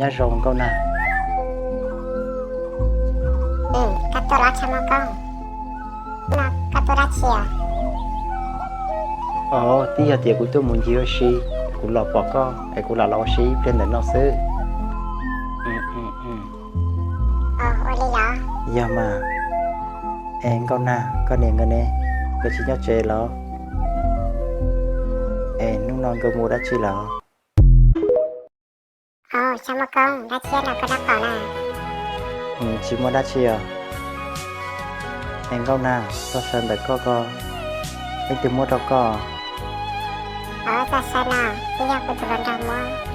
Nyob zoo Nkauj Nag. Koj tuaj los Tshaj Muaj Koob? Koj tuaj dab tsi? Os, twb yog tias kuv tuaj mus ncig ua si, kuv los pom koj es kuv lam los ua si ib pliag ntawm no xwb. Ua li los? Yog mas. Es Nkauj Nag, koj niam nkawd ne, nkawd tsis nyob tsev los? Es hnub no nkawd mus dab tsi lawm? Tsis muaj dab tsi os. Es Nkauj Nag, txog sawv ntawm koj ko, leej twg muab rau koj? Txog sawv no twb yog kuv tus hluas nraug muab.